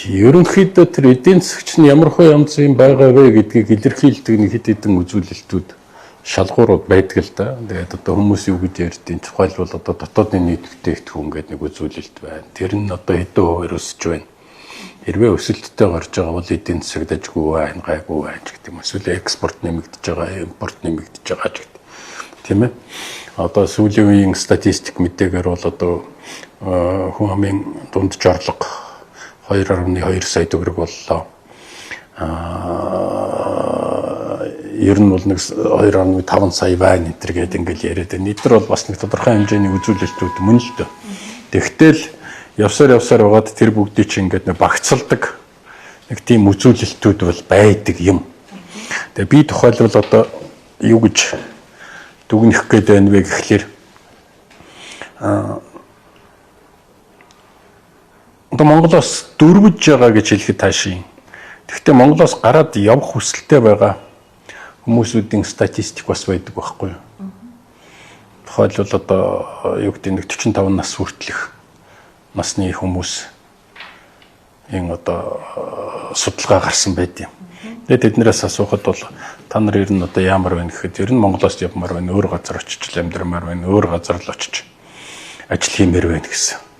Ерөнхийдөө тэр эдийн засгч нь ямар хөө янзын байгаа вэ гэдгийг илэрхийлдэг нэг хэд хэдэн үзүүлэлтүүд, шалгуурууд байдаг л да. Тэгээд одоо хүмүүс юу гэж ярьдیں۔ Тухайлбал одоо дотоодын нийт бүтээгдэхүүн гэдэг нэг үзүүлэлт байна. Тэр нь одоо хэдэн хувиар өсөж байна. Хэрвээ өсөлттэй гарч байгаа бол эдийн засаг дажгүй байна, гайгүй байна ч гэдэг юм. Эсвэл экспорт нэмэгдэж байгаа, импорт нэмэгдэж байгаа ч гэдэг. Тийм ээ. Одоо сүүлийн үеийн статистик мэдээгээр бол одоо хүн амын дундаж орлого 2.2 сая төгрөг боллоо. Ер нь бол нэг 2.5 сая байна энэ төр гэдэг ингээл яриад байна. Эдгээр бол бас нэг тодорхой хэмжээний үзүүлэлтүүд мөн л дөө. Тэгтэл явсаар явсаар байгаад тэр бүгдийг чинь ингээд нэг багцалдаг нэг тийм үзүүлэлтүүд бол байдаг юм. Тэгээ би тухайлбал одоо юу гэж дүгнэх гээд байна вэ гэхлээр одоо Монголоос дөрвөж байгаа гэж хэлэхэд таашийн. Тэгэхдээ Монголоос гараад явах хүсэлтэй байгаа хүмүүсүүдийн статистик бас байдаг байхгүй юу? Тухайлбал одоо юу гэдэг нэг 45 нас хүртэлх насны хүмүүс энэ одоо судалгаа гарсан байд юм. Тэгээд тэднээс асуухад бол та нар ер нь одоо яамар байна гэхэд ер нь Монголоос явмаар байна, өөр газар очиж л амьдрмаар байна, өөр газар л очиж ажил хиймээр байна гэсэн.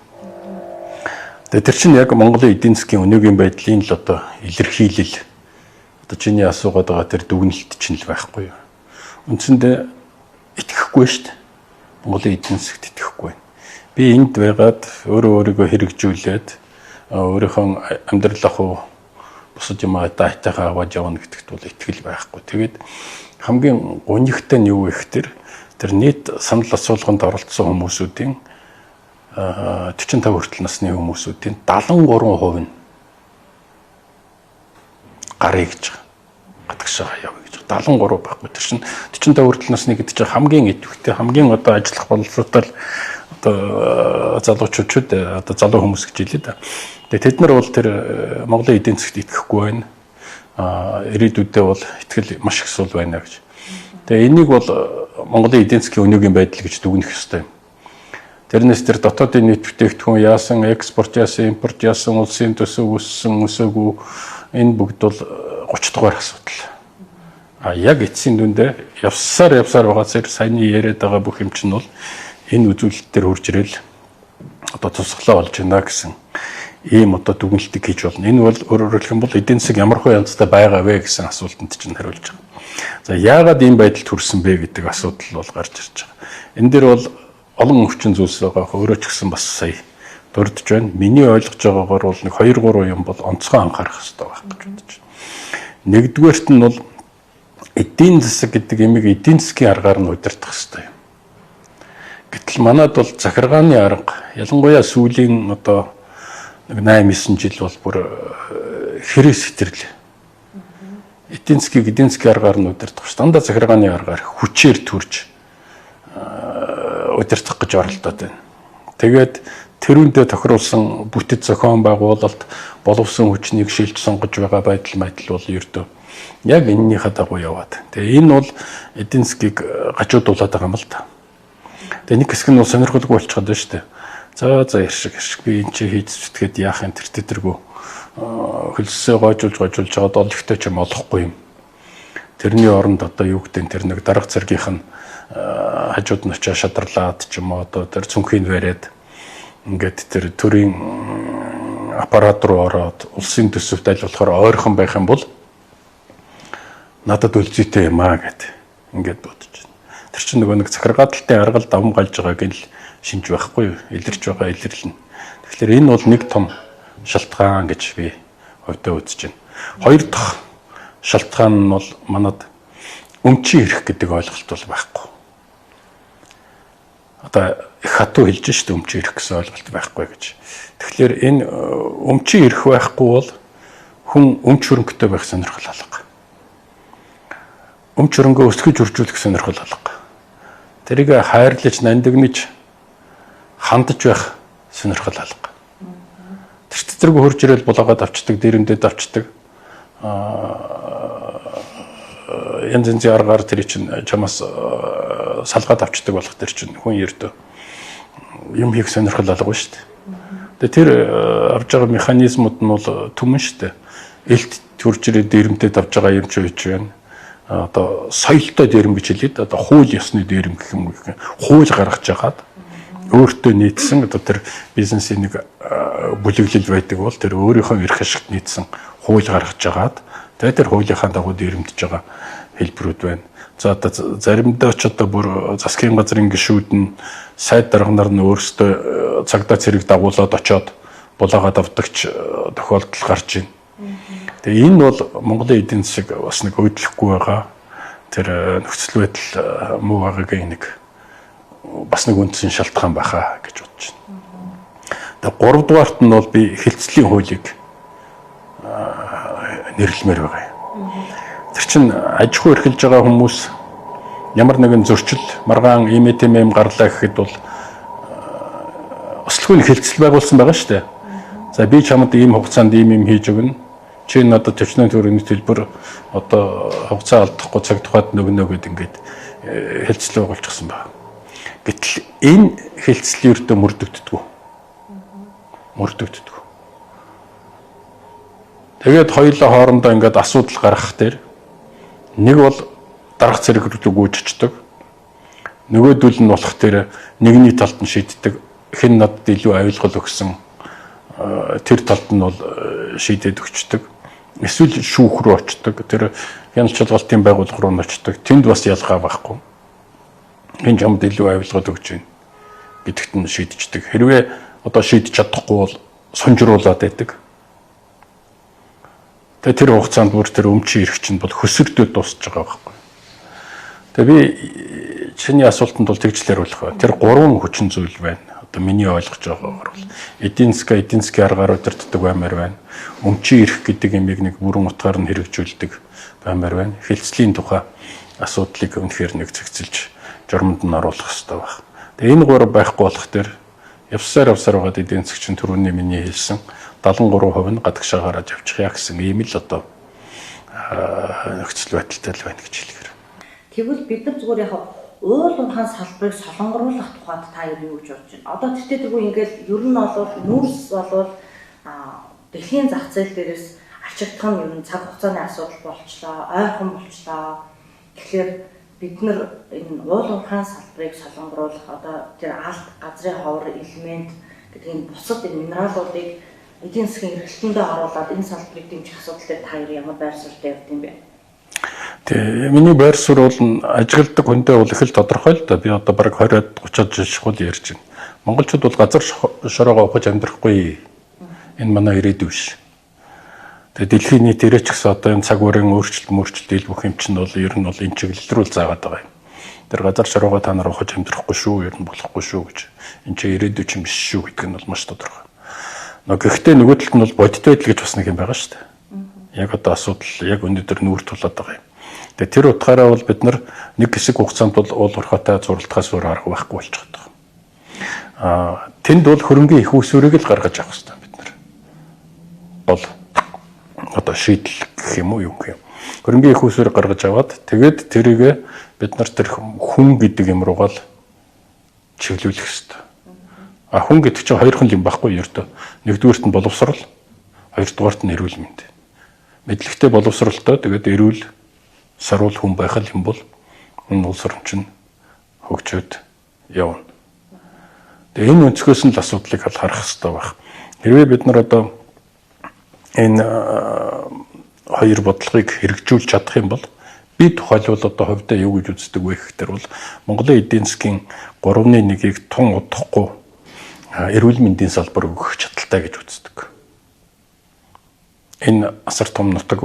Тэгээд тэр чинь яг Монголын эдийн засгийн өнөөгийн байдлын л одоо илэрхийлэл, одоо чиний асуугаад байгаа тэр дүгнэлт чинь л байхгүй юу? Үндсэндээ итгэхгүй шүү дээ. Монголын эдийн засагт итгэхгүй байна. Би энд байгаад өөрөө өөрийгөө хэрэгжүүлээд өөрийнхөө амьдрал ах уу бусад юм дайтайхаа аваад явна гэдэгт бол итгэл байхгүй. Тэгээд хамгийн гунигтай нь юу вэ гэхээр тэр нийт санал асуулганд оролцсон хүмүүсүүдийн 45 хүртэл насны хүмүүсүүдийн 73% нь гарыг гэж байгаа. Гадагшаа явъя гэж. 73 байхгүй. Тэр чинь 45 хүртэл насны гэдэг чинь хамгийн идэвхтэй, хамгийн одоо ажиллах боловсруутал одоо залуучууд, одоо залуу хүмүүс гэж хэлээ да. Тэгээ тэд нар бол тэр Монголын эдийн засагт итгэхгүй байна. Ирээдүйдээ бол итгэл маш их сул байна гэж. Тэгээ энийг бол Монголын эдийн засгийн өнөөгийн байдал гэж дүгнэх ёстой юм. Тэрнээс тэр дотоодын нийт бүтээгдэхүүн яасан, экспорт яасан, импорт яасан, улсын төсөв өссөн, өсөөгүй, энэ бүгд бол 30 дугаар асуудал. А яг эцсийн дүндээ явсаар явсаар байгаа зэрэг саяны яриад байгаа бүх юм чинь бол энэ үзүүлэлт дээр хурж ирэл одоо тусгалаа болж байна гэсэн ийм одоо дүгнэлтийг хийж болно. Энэ бол өөрөөр хэлэх юм бол эдийн засаг ямар хөө янзтай байгаа вэ гэсэн асуултанд чинь хариулж байгаа. За, яагаад ийм байдалд хүрсэн бэ гэдэг асуудал бол гарч ирж байгаа. Энэ дээр бол олон өвчин зүйлс байгаа. Өөрөө ч гэсэн бас сая дурдж байна. Миний ойлгож байгаагаар бол нэг 2 3 юм бол онцгой анхаарах хэрэгтэй байх гэж бодож байна. Нэгдүгээрт нь бол эдийн засаг гэдэг имийг эдийн засгийн аргаар нь удирдах хэрэгтэй юм. Гэтэл манад бол захиргааны арга, ялангуяа сүүлийн одоо нэг 8 9 жил бол бүр хэрэг сэтэрлээ. Эдийн засгийг эдийн засгийн аргаар нь удирдах ш. Дандаа захиргааны аргаар хүчээр төрж удирдах гэж оролдоод байна. Тэгээд тэрүүндээ тохируулсан бүтэц зохион байгуулалт, боловсон хүчнийг шилж сонгож байгаа байдал бол ердөө яг энэнийхээ дагуу яваад. Тэгээ энэ бол эдийн засгийг гажуудуулаад байгаа юм л та. Тэгээ нэг хэсэг нь бол сонирхолгүй болчиход байна шүү дээ. За за ярьшиг ярьшиг би энэ чи хийж зүтгээд яах юм, тэр тэргүй хөлсөө гоожуулж гоожуулж жаад олигтой ч юм олохгүй юм. Тэрний оронд одоо юу гэдэг тэр нэг дарга зэргийнх нь хажууд нь очиж шадарлаад ч юм уу, одоо тэр цүнхийг бариад ингээд тэр төрийн аппарат руу ороод улсын төсөвт аль болохоор ойрхон байх юм бол надад үлзийтэй юм аа гэд ингээд бодож байна. Тэр чинь нөгөө нэг захиргааталтын аргал давм галж байгааг л шинж байхгүй юу? Илэрч байгаа илэрлэн. Тэгэхээр энэ бол нэг том шалтгаан гэж би хувьдаа үзэж байна. Хоёр дахь шалтгаан нь бол манад өмчийн эрх гэдэг ойлголт бол байхгүй. Одоо их хатуу хэлж штэ, өмчийн эрх гэсэн ойлголт байхгүй гэж. Тэгэхээр энэ өмчийн эрх байхгүй бол хүн өмч хөрөнгөтэй байх сонирхол алга. Өмч хөрөнгөө өсгөж үржүүлэх сонирхол алга. Тэрийг хайрлаж, нандинаж, хандаж байх сонирхол алга. Тэр тэргүй хурж ирэл булаагаад авчдаг, дэрэмдэд авчдаг. Янз янзын аргаар тэр чинь чамаас салгаад авчдаг болох тэр чинь хүн ердөө юм хийх сонирхол алга шүү дээ. Тэгээ тэр авж байгаа механизмууд нь бол түмэн шүү дээ. Элт төрж ирээд дээрэмтэд авж байгаа юм ч үеч байна. Одоо соёлтой дээрэм гэж хэлээд одоо хууль ёсны дээрэм гэх юм уу, хууль гаргаж агаад өөртөө нийцсэн одоо тэр бизнесийн нэг бүлэглэл байдаг бол тэр өөрийнхөө эрх ашигт нийцсэн хууль гаргаж агаад тэгээ тэр хуулийнхаа дагуу дээрэмдэж байгаа хэлбэрүүд байна. За одоо заримдаа ч одоо бүр засгийн газрын гишүүд нь сайд дарга нар нь өөрсдөө цагдаа цэрэг дагуулад очоод булаагаад авдагч тохиолдол гарч байна. Тэгээ энэ бол Монголын эдийн засаг бас нэг өдлөхгүй байгаа тэр нөхцөл байдал муу байгаагийн нэг бас нэг үндсэн шалтгаан байхаа гэж бодож байна. Тэгээ гуравдугаарт нь бол би хэлцлийн хуулийг нэрлэмээр байгаа юм. Тэр чинь аж ахуй эрхэлж байгаа хүмүүс ямар нэгэн зөрчил, маргаан ийм тийм юм гарлаа гэхэд бол өслөхөө хэлцэл байгуулсан байгаа шүү дээ. За би чамд ийм хугацаанд ийм юм хийж өгнө. Чи надад 40 төгрөгийн төлбөр одоо хугацаа алдахгүй цаг тухайд нөгнө гэд ингээд хэлцэл байгуулчихсан байна. Гэтэл энэ хэлцэл ердөө мөрдөгддөг. Мөрдөгддөг. Тэгээд хоёулаа хоорондоо ингээд асуудал гаргах дээр нэг бол дарга цэрэг рүү гүйж очдог. Нөгөөдөл нь болох тэр нэгний талд нь шийддэг. Хэн надад илүү авилгал өгсөн тэр талд нь бол шийдээд өгчдөг. Эсвэл шүүх рүү очдог. Тэр хяналт шалгалтын байгууллага руу очдог. Тэнд бас ялгаа байхгүй. Хэн чамд илүү авилгал өгч байна гэдэгт нь шийдчихдэг. Хэрвээ одоо шийдэж чадахгүй бол сунжруулад байдаг. Тэгээ тэр хугацаанд бүр тэр өмчийн эрх чинь бол хөсөрдөө дуусч байгаа байхгүй. Тэгээ би чиний асуултанд бол тэгж л хариулах бай. Тэр гурван хүчин зүйл байна. Одоо миний ойлгож байгаагаар бол эдийн засгийн аргаар удирддаг баймаар байна. Өмчийн эрх гэдэг юмыг нэг бүрэн утгаар нь хэрэгжүүлдэг баймаар байна. Хэлцлийн тухай асуудлыг үнэхээр нэг зэгцэлж журманд нь оруулах хэрэгтэй байх. Тэгээ энэ гурав байхгүй болох тэр явсаар явсаар байгаад эдийн засаг чинь түрүүний миний хэлсэн 73% нь гадагшаа гараад явчихъя гэсэн ийм л одоо нөхцөл байдалтай л байна гэж хэлэхээр. Тэгвэл бид нар зүгээр яг уул уурхайн салбарыг солонгоруулах тухайд та юу гэж бодож байна? Одоо тэртээ тэргүй ингээл ер нь бол нүүрс болвол дэлхийн зах зээл дээрээс ачигдах нь ер нь цаг хугацааны асуудал болчлоо, ойрхон болчлоо. Тэгэхээр бид нар энэ уул уурхайн салбарыг солонгоруулах одоо тэр алт, газрын ховор, элемент гэдэг энэ бусад энэ минералуудыг эдийн засгийн эргэлтэндээ оруулаад энэ салбарыг дэмжих асуудал дээр та ямар байр суурьтай явд юм бэ? Тэгээ миний байр суурь бол ажигладаг хүндээ бол их л тодорхой л да. Би одоо бараг 20-од 30-од жил шахуул ярьж байна. Монголчууд бол газар шороогоо ухаж амьдрахгүй. Энэ манай ирээдүй биш. Тэгээ дэлхийн нийт ирээч гэсэн одоо энэ цаг үеийн өөрчлөлт ил бүх юм чинь бол ер нь бол энэ чиглэл рүү л заагаад байгаа юм. Тэр газар шороогоо та нар ухаж амьдрахгүй шүү, ер нь болохгүй шүү гэж. Энэ чинь ирээдүй чинь биш шүү гэдг нь бол маш тодорхой. Гэхдээ нөгөө талд нь бол бодит байдал гэж бас нэг юм байгаа шүү дээ. Яг одоо асуудал яг өнөөдөр нүүр тулаад байгаа юм. Тэгээ тэр утгаараа бол бид нар нэг хэсэг хугацаанд бол уул уурхайтай зуралтахаас өөр арга байхгүй болчиход байгаа. Тэнд бол хөрөнгийн их усүрийг л гаргаж авах хэрэгтэй бид нар. Бол одоо шийдэл гэх юм уу юу гэх юм. Хөрөнгийн их усүрийг гаргаж аваад тэгээд тэрийг бид нар тэр хүн гэдэг юм руугаа л чиглүүлэх хэрэгтэй. А хүн гэдэг чинь хоёрхан юм байхгүй ердөө. Нэгдүгээрт нь боловсрал, хоёрдугаарт нь эрүүл мэнд. Мэдлэгтэй боловсралтай тэгээд эрүүл саруул хүн байх юм бол энэ улс орон чинь хөгжөөд явна. Тэгээ энэ өнцгөөс нь л асуудлыг харах хэрэгтэй байх. Хэрвээ бид нар одоо энэ хоёр бодлогыг хэрэгжүүлж чадах юм бол би тухайлбал одоо хувьдаа юу гэж үздэг вэ гэхээр бол Монголын эдийн засгийн 3.1-ийг тун удахгүй эрүүл мэндийн салбар өгөх чадaltaй гэж үздэг. Энэ асар том нутаг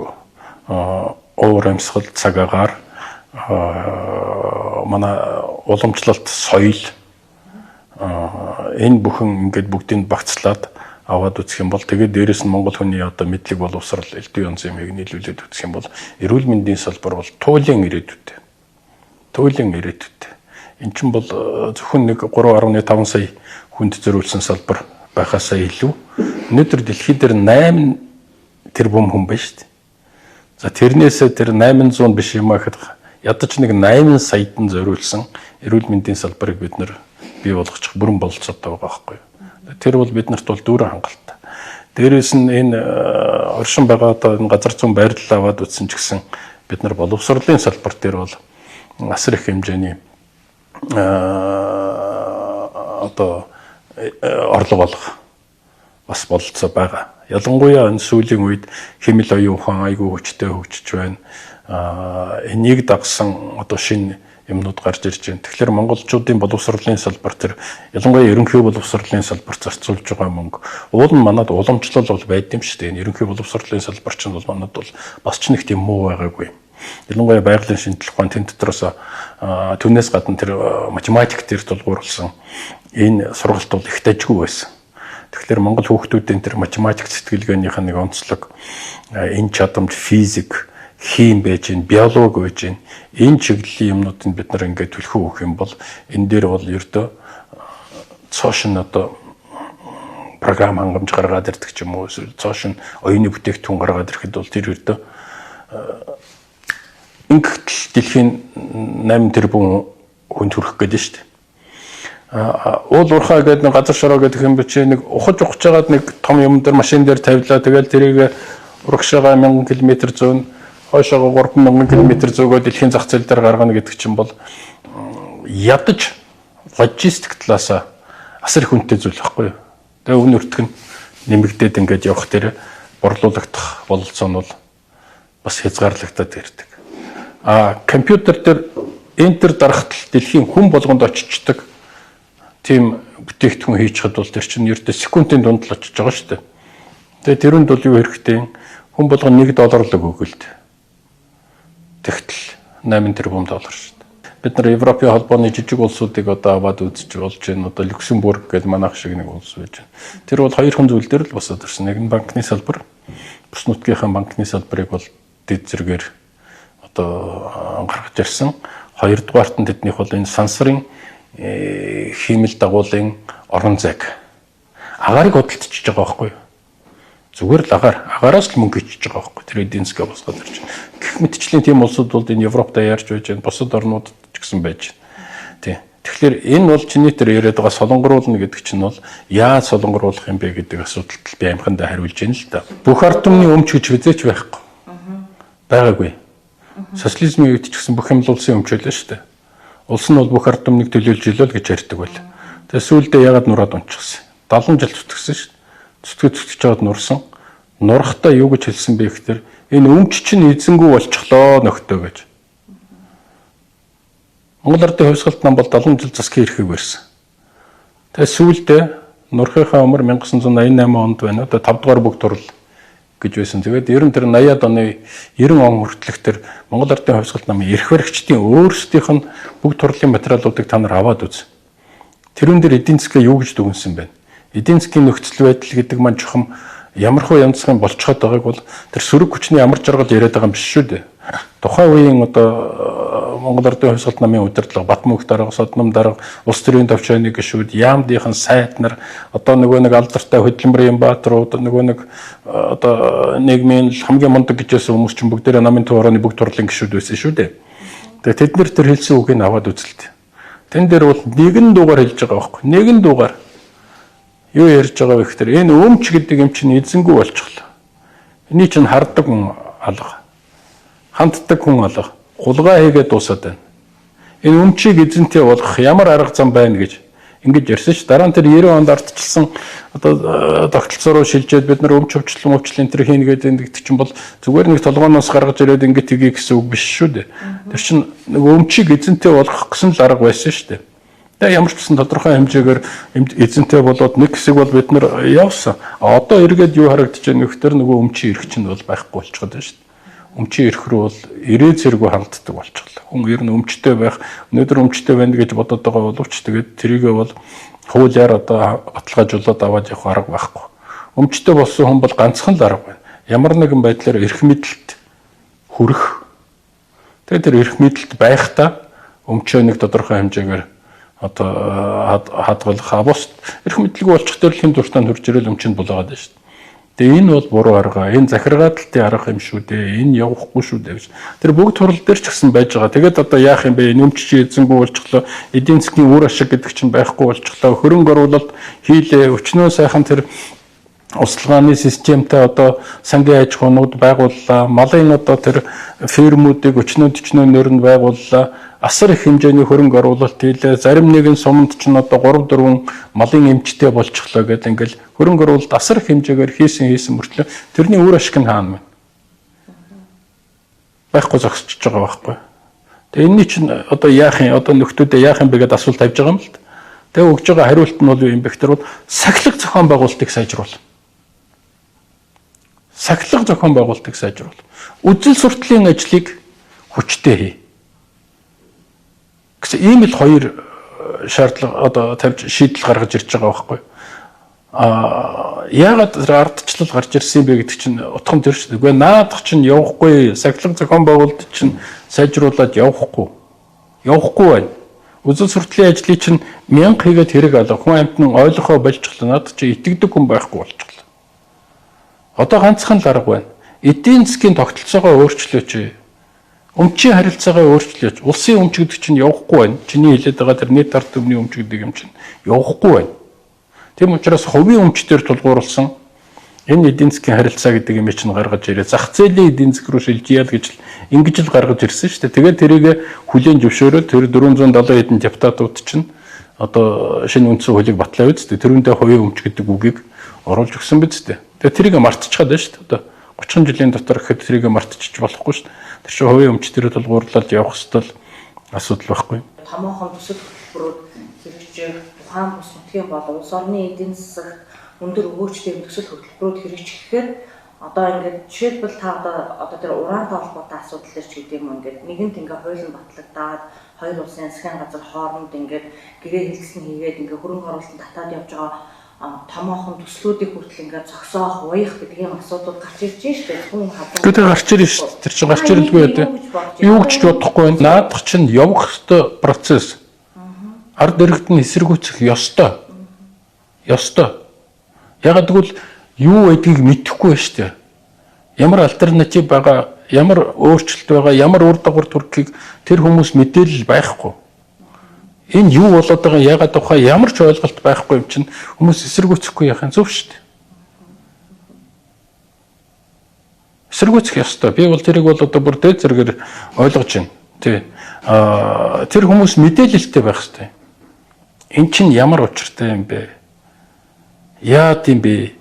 уур амьсгал, цаг агаар, манай уламжлалт, соёл энэ бүхэн ингээд бүгдийг багцлаад аваад үзэх юм бол тэгээд дээрэс нь монгол хүний одоо мэдлэг боловсрал, элдв янз юмыг нийлүүлээд үзэх юм бол эрүүл мэндийн салбар бол туйлын ирээдүйтэй. Туйлын ирээдүйтэй. Эн чинь бол зөвхөн нэг 3.5 сая хүнд зориулсан салбар байхаасаа илүү өнөөдөр дэлхий дээр 8 тэрбум хүн байна шүү дээ. За тэрнээсээ тэр 800 биш юм аа гэхэд ядаж нэг 8 саяд нь зориулсан эрүүл мэндийн салбарыг бид нэр бий болгочих бүрэн бололцоотой байгаа байхгүй юу. Тэр бол бид нарт бол дүүрэн хангалттай. Дээрээс нь энэ оршин байгаа одоо энэ газар зүүн байрлал аваад үзсэн ч гэсэн бид нар боловсролын салбар дээр бол асар их хэмжээний одоо орлого олох бас бололцоо байгаа. Ялангуяа энэ сүүлийн үед химэл оюун ухаан айгүй хүчтэй хөгжиж байна. Энийг дагсан одоо шинэ юмнууд гарч ирж байна. Тэгэхээр монголчуудын боловсролын салбар төр, ялангуяа ерөнхий боловсролын салбар зарцуулж байгаа мөнгө уул нь манад уламжлал бол байд юм шүү дээ. Энэ ерөнхий боловсролын салбар чинь бол манад бол бас ч нэг тийм муу байгаагүй. Ялангуяа байгалийн шинжлэх ухаан, тэн дотроос түүнээс гадна тэр математик дээр тулгуурласан энэ сургалт бол их дажгүй байсан. Тэгэхээр монгол хүүхдүүдийн тэр математик сэтгэлгээнийх нэг онцлог, энэ чадамж, физик, хим байж гин, биологи байж гин, энэ чиглэлийн юмнуудыг бид нар ингээд түлхүү өгөх юм бол энэ дээр бол ердөө цоошин одоо програм хангамж гаргаад ирдэг ч юм уу, эсвэл цоошин оюуны бүтээгдэхүүн гаргаад ирэхэд бол тэр ердөө ингэтэл дэлхийн 8 тэрбум хүнд хүрэх гээд нь шүү дээ. Уул уурхай гэдэг нэг газар шороо гэдэг юм би чи нэг ухаж ухаж жагаад нэг том юм дээр машин дээр тавилаа, тэгэл тэрийг урагшаага 1000 км зүүн, хойшоогоо 3000 км зөөгөө дэлхийн зах зээл дээр гаргана гэдэг чинь бол ядаж логистик талаасаа асар их үнэтэй зүйл байхгүй юу. Тэгээ өвн өртг нь нэмэгдээд ингээд явах дээр борлуулагдах бололцоо нь бол бас хязгаарлагдаад ирдэг. А компьютер дээр энтер дарахт дэлхийн хүн болгонд очичдаг тийм бүтээгдэхүүн хийж чад бол тэр чинь ердөө секундын дунд л очиж байгаа шүү дээ. Тэгээ тэрүнд бол юу хэрэгтэй? Хүн болгон 1 доллар л өгөөлт. Тэгтэл 8 тэрбум доллар шүү дээ. Бид нар Европын холбооны жижиг улсуудыг одоо аваад үзэж болж байна. Одоо Люксембург гэдэг манайх шиг нэг улс байж байна. Тэр бол хоёр хон зүйл дээр л босоод ирсэн. Нэг нь банкны салбар, бус нутгийнхаа банкны салбарыг бол дэд зэрэгээр одоо гаргаж ирсэн. Хоёрдугаарт нь тэднийх бол энэ сансрын хиймэл дагуулын орон зайг, агаарыг худалдчихж байгаа байхгүй юу? Зүгээр л агаар, агаараас л мөнгө хийчихэж байгаа байхгүй. Тэр эдийн засгаа босгоод ирж байна. Гэх мэтчлийн тийм улсууд бол энэ Европт ярьж байж байна. Бусад орнуудад ч гэсэн байж байна. Тий. Тэгэхээр энэ бол чиний тэр яриад байгаа солонгоруулна гэдэг чинь бол яаж солонгоруулах юм бэ гэдэг асуудалд би амхандаа хариулж байна л да. Бүх ард түмний өмч гэж хизээч байхгүй. Байгаагүй. Социализмын үед ч гэсэн бүх юм л улсын өмч байлаа шүү дээ. Улс нь бол бүх ард түмнийг төлөөлж илээ л гэж ярьдаг байл. Тэгээ сүүлдээ ягаад нураад унчихсан? 70 жил зүтгэсэн шүү дээ. Зүтгэж жаад нурсан. Нурахтаа юу гэж хэлсэн бэ гэхээр энэ өмч чинь эзэнгүй болчихлоо нөхдөө гэж. Монгол Ардын хувьсгалт нам бол 70 жил засгийн эрхийг барьсан. Тэгээ сүүлдээ нурахынхаа өмнө 1988 онд байна. Одоо 5 дугаар бүх турал гэж байсан. Тэгээд ер нь тэр 80-ад оны 90 он хүртэлх тэр Монгол Ардын хувьсгалт намын эрх баригчдын өөрсдийнх нь бүх турлын материалуудыг та нар аваад үз. Тэрүүн дээр эдийн засгаа юу гэж дүгнсэн бэ? Эдийн засгийн нөхцөл байдал гэдэг маань чухам ямархуу янзхан болцоход байгааг бол тэр сөрөг хүчний амар жаргал яриад байгаа юм биш шүү дээ. Тухайн үеийн одоо Монгол Ардын хувьсгалт намын удирдлага, Батмөнх дарга, Содном дарга, улс төрийн төвчөөний гишүүд, яамдынхан сайд нар, одоо нөгөө нэг алдартай хөдөлмөрийн бааtruуд, нөгөө нэг одоо нийгмийн хамгийн мундаг гэж байсан хүмүүс чинь бүгдээрээ намын төв орооны бүх турлын гишүүд байсан шүү дээ. Тэгээ тэд нэр тэр хэлсэн үгийг аваад үзэлт. Тэн дээр бол нэгэн дугаар хэлж байгаа байхгүй. Нэгэн дугаар юу ярьж байгаа вэ гэхээр энэ өмч гэдэг юм чинь эзэнгүй болчихлоо. Эний чинь хардаг хүн алга. Ханддаг хүн алга. Хулгай хийгээд дуусаад байна. Энэ өмчийг эзэнтэй болгох ямар арга зам байна гэж ингэж ярьсан ш. Дараа нь тэр 90 онд ардчилсан одоо тогтолцоо руу шилжээд бид нар өмч өвчлөн өвчлөн тэр хийнэ гэдэг чинь бол зүгээр нэг толгооноос гаргаж ирээд ингэж тгий гэсэн үг биш шүү дээ. Тэр чинь нэг өмчийг эзэнтэй болгох гэсэн л арга байсан шүү дээ. Тэгээ ямар ч гэсэн тодорхой хэмжээгээр эзэнтэй болоод нэг хэсэг бол бид нар явсан. Одоо эргээд юу харагдаж байна гэхээр нөгөө өмчийн эрх чинь бол байхгүй болчиход байна шүү дээ. Өмчийн эрх рүү бол ирээ зэрэггүй ханддаг болчихлоо. Хүн ер нь өмчтэй байх, өнөөдөр өмчтэй байна гэж бодод байгаа боловч тэгээд тэрийгэ бол хуулиар одоо баталгаажуулаад аваад явах арга байхгүй. Өмчтэй болсон хүн бол ганцхан л арга байна. Ямар нэгэн байдлаар эрх мэдэлт хүрэх. Тэгээд тэр эрх мэдэлт байхдаа өмчөө нэг тодорхой хэмжээгээр одоо хадгалах, бус эрх мэдэлгүй болчих дээр л хэн дуртай нь хурж ирэл өмчөнд булаагаад байна шүү дээ. Тэгээ энэ бол буруу арга. Энэ захиргааталтын арга юм шүү дээ. Энэ явахгүй шүү дээ гэж. Тэр бүгд хурал дээр ч гэсэн байж байгаа. Тэгээд одоо яах юм бэ? Энэ өмч чи эзэнгүй болчихлоо. Эдийн засгийн үр ашиг гэдэг чинь байхгүй болчихлоо. Хөрөнгө оруулалт хийлээ. Өчнөө сайхан тэр услгааны системтэй одоо сангийн аж ахуйнууд байгууллаа. Малын одоо тэр фирмүүдийг өчнөө төчнөө нөрөнд байгууллаа. Асар их хэмжээний хөрөнгө оруулалт хийлээ. Зарим нэгэн суманд ч одоо 3 4 малын эмчтэй болчихлоо гэдэг ингээл хөрөнгө оруулалт асар их хэмжээгээр хийсэн мөртлөө тэрний үр ашиг нь хаана вэ? Байхгүй зогсчихож байгаа байхгүй. Тэгээ энэний чинь одоо яах юм? Одоо нөхдүүдээ яах юм бэ гэдээ асуулт тавьж байгаа юм л да. Тэгээ өгж байгаа хариулт нь бол юу юм бэ гэхээр бол сахилга зохион байгуулалтыг сайжруул. Сахилга зохион байгуулалтыг сайжруул. Үзэл суртлын ажлыг хүчтэй хий. Гэсэн ийм л хоёр шаардлага одоо тавьж шийдэл гаргаж ирж байгаа байхгүй. Яагаад тэр ардчлал гарч ирсэн юм бэ гэдэг чинь утга нь тэр шүү дээ. Үгүй наадах чинь явахгүй, сахилга зохион байгуулалт чинь сайжруулад явахгүй. Явахгүй байна. Үзэл суртлын ажлыг чинь мянга хийгээд хэрэг алга. Хүн амьтан ойлгохоо болчихлоо. Наадах чинь итгэдэг хүн байхгүй болчихлоо. Одоо ганцхан л арга байна. Эдийн засгийн тогтолцоогоо өөрчлөөч. Өмчийн харилцаагаа өөрчлөөч. Улсын өмч гэдэг чинь явахгүй байна. Чиний хэлээд байгаа тэр нийт ард түмний өмч гэдэг юм чинь явахгүй байна. Тийм учраас хувийн өмч дээр тулгуурласан энэ эдийн засгийн харилцаа гэдэг юм чинь гаргаж ирээ. Зах зээлийн эдийн засаг руу шилжийе л гэж ингэж л гаргаж ирсэн шүү дээ. Тэгээд тэрийг хүлээн зөвшөөрөөд тэр 470 хэдэн депутатууд чинь одоо шинэ үндсэн хуулийг батлаа үст. Тэрүүндээ хувийн өмч гэдэг үгийг оруулж өгсөн биз дээ. Тэгээд тэрийг мартчихад байна шүү дээ. Одоо 30 жилийн дотор гэхэд тэрийг мартчих болохгүй шүү дээ. Тэр чинь хувийн өмч дээр тулгуурлаад явах ёстой асуудал байхгүй. Томоохон төсөл хөтөлбөрүүд хэрэгжих, тухайн бус нутгийн бол улс орны эдийн засагт өндөр өгөөжтэй төсөл хөтөлбөрүүд хэрэгжихээр одоо ингээд жишээлбэл та одоо тэр ураантай холбоотой асуудал дээр ч гэдэг юм ингээд нэгэнт ингээд хуулийн батлагдаад хоёр улсын засгийн газар хооронд ингээд гэрээ хэлсэн хийгээд ингээд хөрөнгө оруулалт татаад явж байгаа томоохон төслүүдийг хүртэл ингээд зогсоох, уях гэдэг юм асуудал гарч ирж шүү дээ. Хүн хадаа. Тэр гарч ирж шүү дээ. Тэр чинь гарч ирэлгүй дээ. Юу гэж бодохгүй байна. Наадах чинь явах ёстой процесс. Ард иргэд нь эсэргүүцэх ёстой. Ёстой. Ягаад гэвэл юу байдгийг мэдэхгүй байна шүү дээ. Ямар альтернатив байгаа, ямар өөрчлөлт байгаа, ямар үр дагавар төрөхийг тэр хүмүүс мэдээлэл байхгүй. Энэ юу болоод байгаа, яагаад тухай ямар ч ойлголт байхгүй юм чинь хүмүүс эсэргүүцэхгүй яхах зөв шүү дээ. Эсэргүүцэх ёстой. Би бол тэрийг бол одоо бүр дээд зэрэгээр ойлгож байна. Тий. Тэр хүмүүс мэдээлэлтэй байх ёстой. Эн чинь ямар учиртай юм бэ? Яад юм бэ?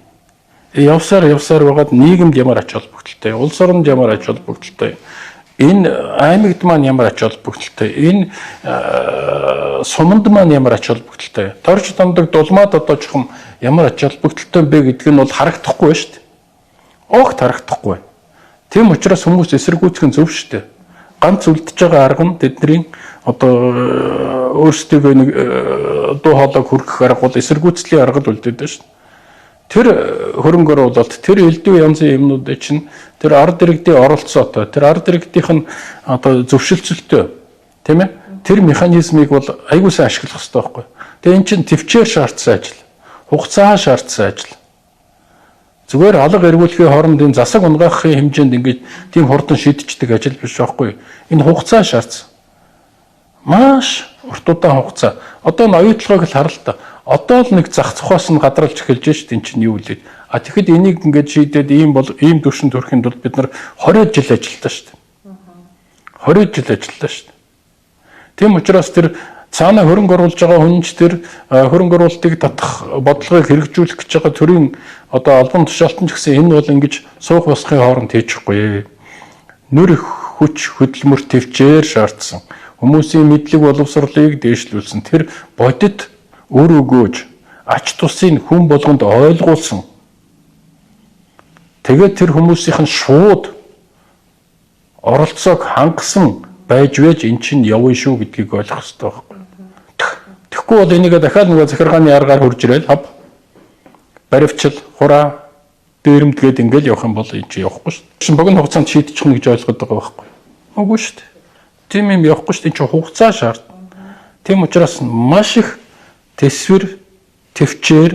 Явсаар байгаад нийгэмд ямар ач холбогдолтой, улс оронд ямар ач холбогдолтой, энэ аймагт маань ямар ач холбогдолтой, энэ суманд маань ямар ач холбогдолтой, торж дандаг дулмаад одоо чухам ямар ач холбогдолтой бэ гэдг нь бол харагдахгүй байна шүү дээ. Огт харагдахгүй. Тийм учраас хүмүүс эсэргүүцэх нь зөв шүү дээ. Ганц үлдэж байгаа арга нь тэдний одоо өөрсдийгөө нэг дуу хоолойг хүргэх арга бол эсэргүүцлийн арга л үлдээд байна шүү дээ. Тэр хөрөнгө оруулалт, тэр элдв янзын юмнуудыг чинь тэр ард иргэдийн оролцоотой, тэр ард иргэдийнх нь одоо зөвшөлтсөлтөө, тийм ээ? Тэр механизмыг бол аягүй сайн ашиглах хэрэгтэй байхгүй. Тэгээ эн чинь төвчээр шаардсан ажил, хугацаа шаардсан ажил. Зүгээр алга эргүүлэхийн хооронд энэ засаг унгаахын хэмжээнд ингэж тийм хурдан шийдчихдэг ажил биш байхгүй. Энэ хугацаа шаардсан. Маш урт удаан хугацаа. Одоо энэ оюутлогыг л харал та. Одоо л нэг зах зохиос нь гадралж эхэлж шít эн чинь юу лээ. А тэгэхэд энийг ингээд шийдээд ийм бол ийм түвшинд хүрэхэд бол бид нар 20 жил ажиллалаа шүү дээ. 20 жил ажиллалаа шүү дээ. Тийм учраас тэр цаана хөрөнгө оруулж байгаа хүн ч тэр хөрөнгө оруулалтыг татах бодлогыг хэрэгжүүлэх гэж байгаа төрийн одоо албан тушаалтан ч гэсэн энэ бол ингэж суух босхын хооронд хийчихгүй. Нүр хүч хөдөлмөр төвчээр шаардсан. Хүмүүсийн мэдлэг боловсролыг дээшлүүлсэн. Тэр бодит өр өгөөж ач тусыг хүн болгонд ойлгуулсан. Тэгээд тэр хүмүүсийнх нь шууд оролцоог хангасан байж вэж эн чинь явна шүү гэдгийг ойлгох хэрэгтэй байхгүй. Тэгэхгүй бол энийг дахиад нэг захиргааны аргаар хурж ирэл хав. Баривчил, хураа, дээрэмд гээд ингээл явах юм бол энэ чинь явахгүй шүү. Чин богино хугацаанд шийдчих нь гэж ойлгоод байгаа байхгүй. Үгүй шүү дээ. Тийм юм явахгүй шүү дээ. Энэ чинь хугацаа шаард. Тийм учраас маш их төсвөр, төвчээр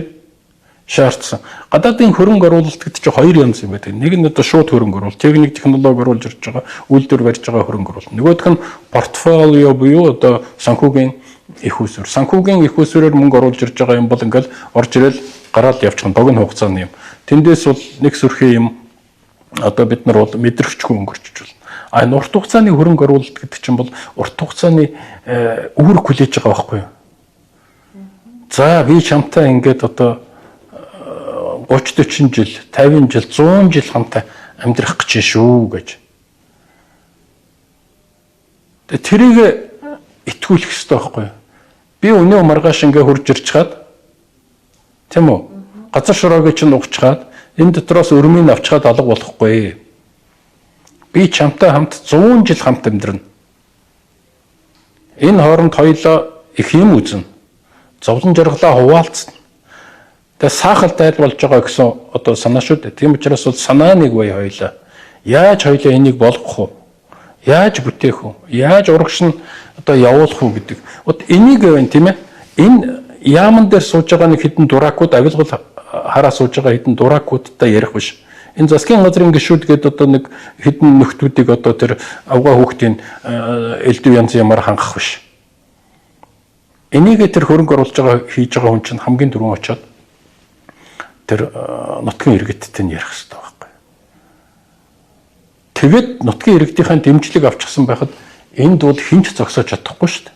Шаардсан. Гадаадын хөрөнгө оруулалт гэдэг чинь хоёр янз юм байдаг. Нэг нь одоо шууд хөрөнгө оруулалт, техник технологи оруулж ирж байгаа, үйлдвэр барьж байгаа хөрөнгө оруулалт. Нөгөөх нь портфолио буюу одоо санхүүгийн их усүр. Санхүүгийн их усүрээр мөнгө оруулж ирж байгаа юм бол ингээл орж ирэл гараал явчихна, богино хугацааны юм. Тэндээс бол нэг сүрхий юм одоо бид нар бол мэдрэгчгүй өнгөрчж байна. А энэ урт хугацааны хөрөнгө оруулалт гэдэг чинь бол урт хугацааны үүрэг хүлээж байгаа байхгүй юу? За би чамтай ингээд одоо 30 40 жил, 50 жил, 100 жил хамтаа амьдрах гэж шүү гэж. Тэгээ тэрийг итгүүлэх хэрэгтэй байхгүй юу? Би өнөө маргааш ингээ хурж ирж чад, тийм үү? Газар шороогийг чинь угчаад энэ дотроос өрмийг авчгаад алга болохгүй. Би чамтай хамт 100 жил хамт амьдрна. Энэ хооронд хоёлоо их юм үзнэ. Зовлон жаргалаа хуваалцна. Тэгээ саахал дайр болж байгаа гэсэн одоо санаа шүү дээ. Тийм учраас бол санаа нэг бай хоёлаа. Яаж хоёлаа энийг болгох вэ? Яаж бүтээх вэ? Яаж урагш нь одоо явуулах уу гэдэг. Вот энийг байна, тийм ээ. Энэ яаман дээр сууж байгаа нэг хэдэн дуракууд, авилгал хараа сууж байгаа хэдэн дуракуудтай ярих биш. Энэ засгийн газрын гишүүд гээд одоо нэг хэдэн нөхдүүдийг одоо тэр авгаа хүүхдийн элдв янз ямаар хангах биш. Энийг тэр хөрөнгө оруулж байгаа хийж байгаа хүн чинь хамгийн түрүүн очиод тэр нутгийн иргэдтэй нь ярих хэрэгтэй байхгүй. Тэгээд нутгийн иргэдийнхээ дэмжлэг авчихсан байхад энд бол хинч зогсоож чадахгүй шүү дээ.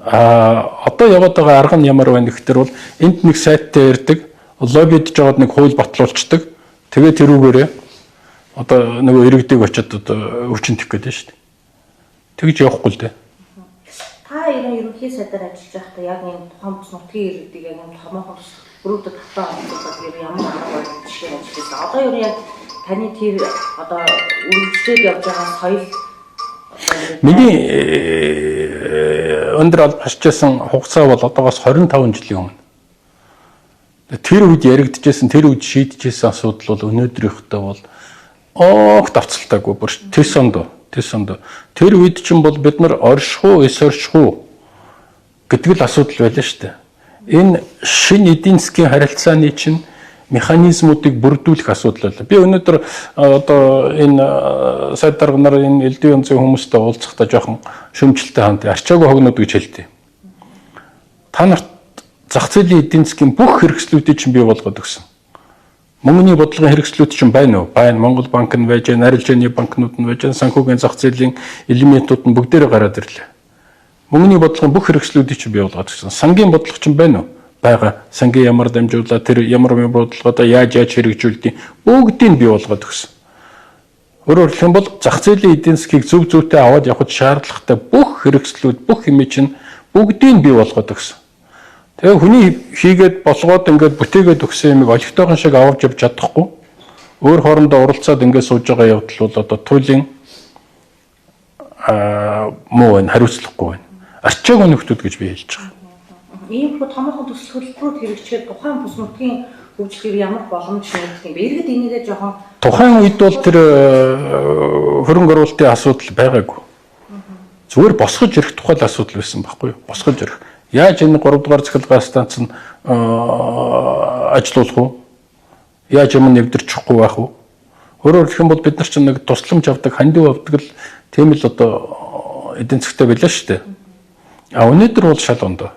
А одоо яваад байгаа арга нь ямар байна гэхээр бол энд нэг сайттай ярьдаг, лоббидж жоод нэг хууль батлуулцдаг. Тэгээд тэрүүгээрээ одоо нөгөө иргэдийг очиод одоо өвчин тэх гээд байна шүү дээ. Тэгж явахгүй л дээ. Та ерөнхий сайдаар ажиллаж байхдаа яг энэ тухайн бүс нутгийн иргэдийг яг энэ томоохон төсөл бүрүүдэд татаа онцлоод ер нь ямар арга барил жишээ ажиллаж байсан. Одоо ер нь яг таны тэр одоо үргэлжлээд явж байгаа соёл миний өндөр алба хасчсан хугацаа бол одоогоос 25 жилийн өмнө. Тэр үед яригдчихсэн, тэр үед шийдэжсэн асуудал бол өнөөдрийнхтэй бол огт авцалтаагүй, бүр тэс онд. Тэр үед чинь бол бид нар орших уу, эс орших уу гэдэг л асуудал байлаа шүү дээ. Энэ шинэ эдийн засгийн харилцааны чинь механизмуудыг бүрдүүлэх асуудал байлаа. Би өнөөдөр одоо энэ сайд дарга нар энэ элдв янзын хүмүүстэй уулзахдаа жоохон шөмжлөлтэй ханд арчаагүй хогнууд гэж хэлдэг. Та нарт зах зээлийн эдийн засгийн бүх хэрэгслүүдийг чинь бий болгоод өгсөн. Мөнгөний бодлогын хэрэгслүүд чинь байна уу? Байна. Монгол банк нь байж, арилжааны банкнууд нь байж, санхүүгийн зах зээлийн элементүүд нь бүгдээрээ гараад ирлээ. Мөнгөний бодлогын бүх хэрэгслүүдийг чинь бий болгоод өгсөн. Сангийн бодлого чинь байна уу? Байгаа. Сангийн ямар дамжуулаа, тэр ямар бодлогоо яаж хэрэгжүүлдэг бүгдийг бий болгоод өгсөн. Өөрөөр хэлэх юм бол зах зээлийн эдийн засгийг зөв зөвтэй аваад явахад шаардлагатай бүх хэрэгслүүд, бүх юм чинь бүгдийг бий болгоод өгсөн. Тэгээ хүний хийгээд болгоод ингээд бүтээгээд өгсөн юмыг олигтойхон шиг авч явж чадахгүй. Өөр хоорондоо уралцаад ингээд сууж байгаа явдал бол одоо туйлын муу байна, хариуцлагагүй байна. Арчаагүй нөхдүүд гэж би хэлж байгаа. Ийм хүү томоохон төсөл хөтөлбөрүүд хэрэгжихэд тухайн бүс нутгийн хөгжлөөр ямар боломж нэгдэх юм бэ? Иргэд энийгээ жоохон тухайн үед бол тэр хөрөнгө оруулалтын асуудал байгаагүй. Зүгээр босгож ирэх тухай л асуудал байсан байхгүй юу? Босгож ирэх. Яаж энэ 3 дугаар цахилгаан станц нь ажилуулах уу? Яаж юм нэвдэрчихгүй байх вэ? Өөрөөр хэлэх юм бол бид нар чинь нэг тусламж авдаг, хандив авдаг л тийм л одоо эдийн засгтай байлаа шүү дээ. А өнөөдөр бол шал ондоо.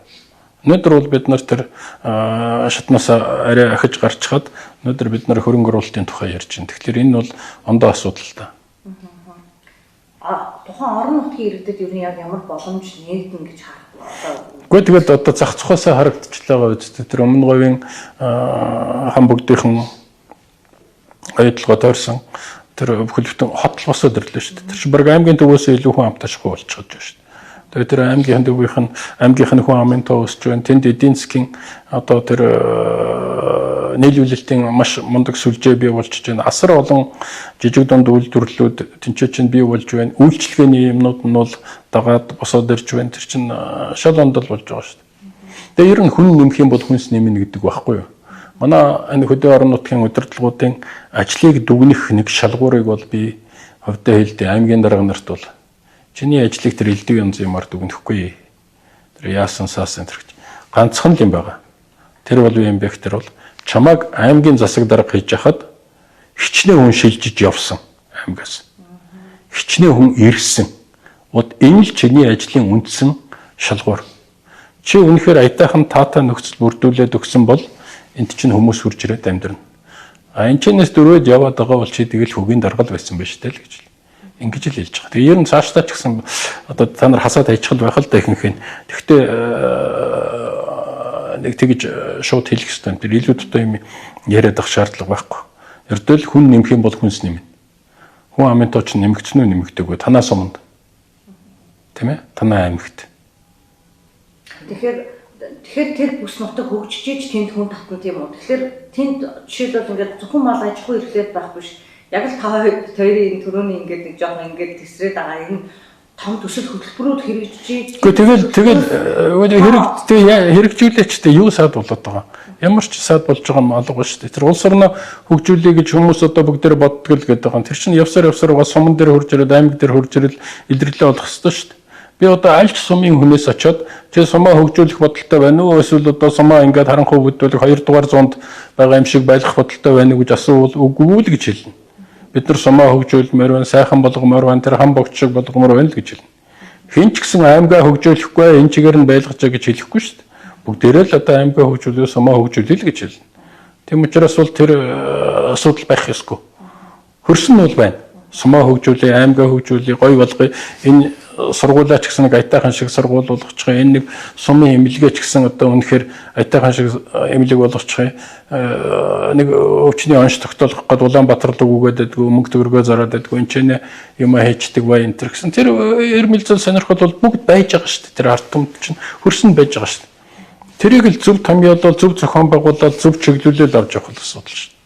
Өнөөдөр бол бид нар тэр шатнаас арай ахиж гарчхад өнөөдөр бид нар хөрөнгө оруулалтын тухай ярьж байна. Тэгэхээр энэ бол ондоо асуудал л да. А тухайн орон нутгийн иргэдэд ер нь яг ямар боломж нэгдэн гэж харах вэ? Гэхдээ тэгээд одоо зах зохиосоо харагдчихлаа үсттэй. Тэр өмнө говийн хан бүгдийнхэн оюутлогоо тойрсон тэр бүхэл бүтэн хотл босоод ирлээ шүү дээ. Тэр чинь баг аймгийн төвөөсөө илүү хүн амташгүй болчиход байна шүү дээ. Тэгээд тэр аймгийн төвийнх нь аймгийнх нь хүн амын тоо өсөж байна. Тэнд эдийн засгийн одоо тэр нийлүүлэлтийн маш мундаг сүлжээ бий болж байна. Асар олон жижиг дунд үйлдвэрлэлүүд тэнцээ чинь бий болж байна. Үйлчилгээний юмнууд нь бол дагаад босоод ирж байна. Тэр чинь шал ондол болж байгаа шүү дээ. Тэгээ ер нь хүн нэмэх юм бол хүнс нэмнэ гэдэг байхгүй юу? Манай энэ хөдөө орон нутгийн удирдлагуудын ажлыг дүгнэх нэг шалгуурыг бол би хувьдаа хэлдэг. Аймгийн дарга нарт бол чиний ажлыг тэр элдв янз юмар дүгнэхгүй. Тэр яасан саасан тэр ганцхан л юм байгаа. Тэр бол юу юм бэ гэхээр бол чамайг аймгийн засаг дарга хийж яхад хичнээн хүн шилжиж явсан аймгаас. Хичнээн хүн ирсэн. Вот энэ л чиний ажлын үндсэн шалгуур. Чи үнэхээр аятайхан таатай нөхцөл бүрдүүлээд өгсөн бол энд чинь хүмүүс хурж ирээд амьдрна. А энэ чинээс дөрвөөд яваад байгаа бол чи тэгэл хөгийн даргал байсан байж тээ л гэж ингэж л хэлж байгаа. Тэгээ ер нь цаашдаа ч гэсэн одоо та нар хасаад хайчихл байх л да ихэнх нь. Тэгэхдээ нэг тэгж шууд хэлэх ёстой юм. Тэр илүү дутуу юм яриад ах шаардлага байхгүй. Ердөө л хүн нэмэх юм бол хүнс нэмнэ. Хүн амын тоо чинь нэмэгдсэн үү, нэмэгдээгүй танаа суманд. Тийм ээ? Танаа аймагт. Тэгэхээр тэр бүс нутаг хөгжиж тэнд хүн татна, тийм үү? Тэгэхээр тэнд жишээлбэл ингээд зөвхөн мал аж ахуй эрхлээд байх биш. Яг л та хоёрын энэ түрүүний ингээд нэг жоохон ингээд тэсрээд байгаа энэ том төсөл хөтөлбөрүүд хэрэгжиж Гэхдээ тэгэл хэрэг хэрэгжүүлээч тэ, юу саад болоод байгаа. Ямар ч саад болж байгаа юм алга шүү дээ. Тэр улс орноо хөгжүүлэе гэж хүмүүс одоо бүгдээр боддог л гэдэг байгаа. Тэр чинь явсаар явсаар байгаа суман дээр хурж ирээд, аймаг дээр хурж ирэл илэрлээ болох ёстой шүү дээ. Би одоо аль ч сумын хүнээс очиод чи сумаа хөгжүүлэх бодолтой байна уу, эсвэл одоо сумаа ингээд харанхуй бүдүүлэх, 2 дугаар зуунд байгаа юм шиг байлгах бодолтой байна уу гэж асуувал үгүй л гэж хэлнэ. Бид нар сумаа хөгжүүлмээр байна, сайхан болгомоор байна, тэр хам богч шиг болгомоор байна л гэж хэлнэ. Хэн ч гэсэн аймгаа хөгжүүлэхгүй, энэ чигээр нь байлгаж гэж хэлэхгүй шүү дээ. Бүгдээрээ л одоо аймгаа хөгжүүлээ, сумаа хөгжүүлээ л гэж хэлнэ. Тийм учраас бол тэр асуудал байх ёсгүй. Хөрсөн нь бол байна. Сумаа хөгжүүлээ, аймгаа хөгжүүлээ, гоё болгоё. Энэ сургуулаа ч гэсэн нэг аятайхан шиг сургууль болгочих юм. Энэ нэг сумын эмнэлгээ ч гэсэн одоо үнэхээр аятайхан шиг эмнэлэг болгочих юм. Нэг өвчний онш тогтоолох гээд Улаанбаатар руу гүгээд байдгүй, мөнгө төгрөгөө зараад байдгүй, энэ ч нэ юм хийчдэг бай энэ төр гэсэн. Тэр ирмэл зэл сонирхол бол бүгд байж байгаа шүү дээ. Тэр ард түмэнд чинь хөрсөн байж байгаа шүү дээ. Тэрийг л зөв томьёолол, зөв зохион байгуулалт, зөв чиглүүлэл авч явах асуудал шүү дээ.